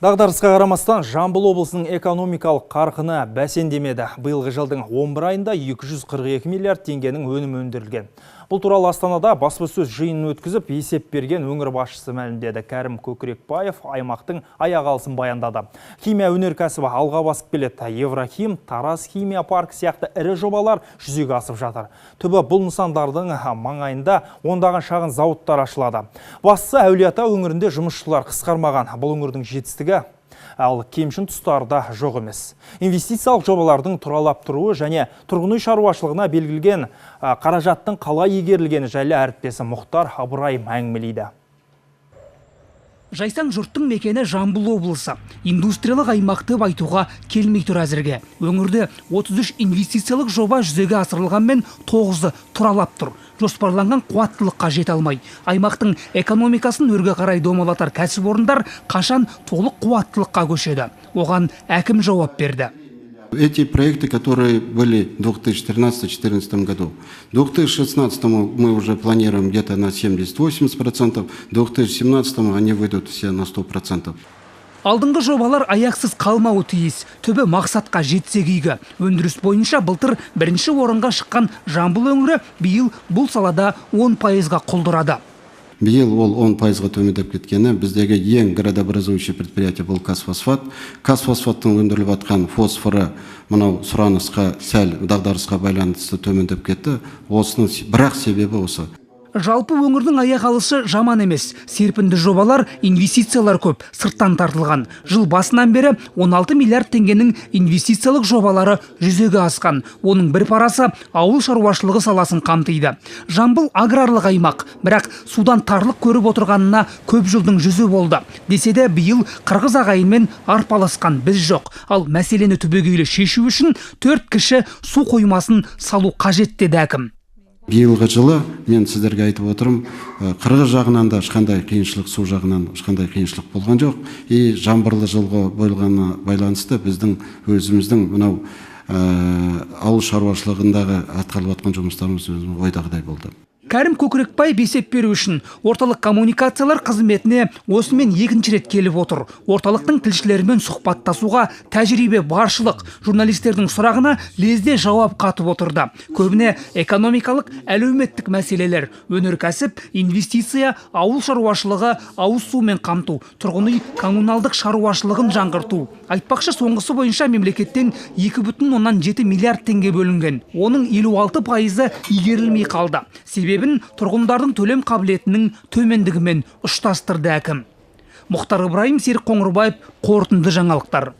Дағдарысқа қарамастан Жамбыл облысының экономикалық қарқыны бәсеңдемеді. Биылғы жылдың 11 айында 242 миллиард теңгенің өнімі өндірілген. Бұл туралы Астанада баспасөз жиынын өткізіп, есеп берген өңір басшысы мәлімдеді. Кәрім Көкірекбаев аймақтың аяқ алысын баяндады. Химия өнеркәсібі алға басып келеді. Еврохим, Тараз химия парк сияқты ірі жобалар жүзеге асып жатыр. Түбі бұл нысандардың маңайында ондаған шағын зауыттар ашылады. Бастысы, Әулиеата өңірінде жұмысшылар қысқармаған. Бұл өңірдің жетістігі, ал кемшін тұстары да жоқ емес. Инвестициялық жобалардың тұралап тұруы және тұрғын үй шаруашылығына белгілген қаражаттың қалай игерілгені жайлы әріптесім Мұхтар Ыбырайым әңгімелейді. Жайсаң жұрттың мекені Жамбыл облысы. Индустриялық аймақты айтуға келмей тұр әзірге. Өңірде 33 инвестициялық жоба жүзеге асырылғанмен, 9-ы тұралап тұр. Жоспарланған қуаттылыққа жете алмай. Аймақтың экономикасын өрге қарай домалатар кәсіпорындар қашан толық қуаттылыққа көшеді? Оған әкім жауап берді. Эти проекты, которые были в 2013-2014 году. В 2016 мы уже планируем где-то на 70-80%, в 2017 они выйдут все на 100%. Алдыңғы жобалар аяқсыз қалмауы тиіс. Түбі мақсатқа жетсек игі. Өндіріс бойынша былтыр бірінші орынға шыққан Жамбыл өңірі биыл бұл салада 10%-ға құлдырады. Биыл ол 10%-ға төмендеп кеткені, біздегі ең градообразующий предприятие бұл Казфосфат. Казфосфаттың өндіріліп жатқан фосфоры мынау сұранысқа сәл дағдарысқа байланысты төмендеп кетті. Осының бірақ себебі осы. Жалпы, өңірдің аяқ алысы жаман емес. Серпінді жобалар, инвестициялар көп, сырттан тартылған. Жыл басынан бері 16 миллиард теңгенің инвестициялық жобалары жүзеге асқан. Оның бір парасы ауыл шаруашылығы саласын қамтиды. Жамбыл аграрлық аймақ, бірақ судан тарлық көріп отырғанына көп жылдың жүзі болды. Десе де, биыл қырғыз ағайынмен арпалысқан біз жоқ. Ал мәселені түбегейлі шешу үшін төрт кіші су қоймасын салу қажет, деді әкім. Биылғы жылы мен сіздерге айтып отырмын, қырғыз жағынан да ешқандай қиыншылық, су жағынан ешқандай қиыншылық болған жоқ. И жаңбырлы жылғы болғанына байланысты біздің өзіміздің мынау ауыл шаруашылығындағы атқарылып жатқан жұмыстарымыз өзіміз ойдағыдай болды. Кәрім Көкірекбаев есеп беру үшін орталық коммуникациялар қызметіне осымен екінші рет келіп отыр. Орталықтың тілшілерімен сұхбаттасуға тәжірибе баршылық. Журналистердің сұрағына лезде жауап қатып отырды. Көбіне экономикалық, әлеуметтік мәселелер, өнеркәсіп, инвестиция, ауыл шаруашылығы, ауыз сумен қамту, тұрғын үй коммуналдық шаруашылығын жаңғырту. Айтпақшы, соңғысы бойынша мемлекеттен 2,7 миллиард теңге бөлінген. Оның 56%-ы игерілмей қалды. Себебін тұрғындардың төлем қабілетінің төмендігімен ұштастырды әкім. Мұхтар Ыбырайым, Серік Қоңырбаев, «Қорытынды жаңалықтар».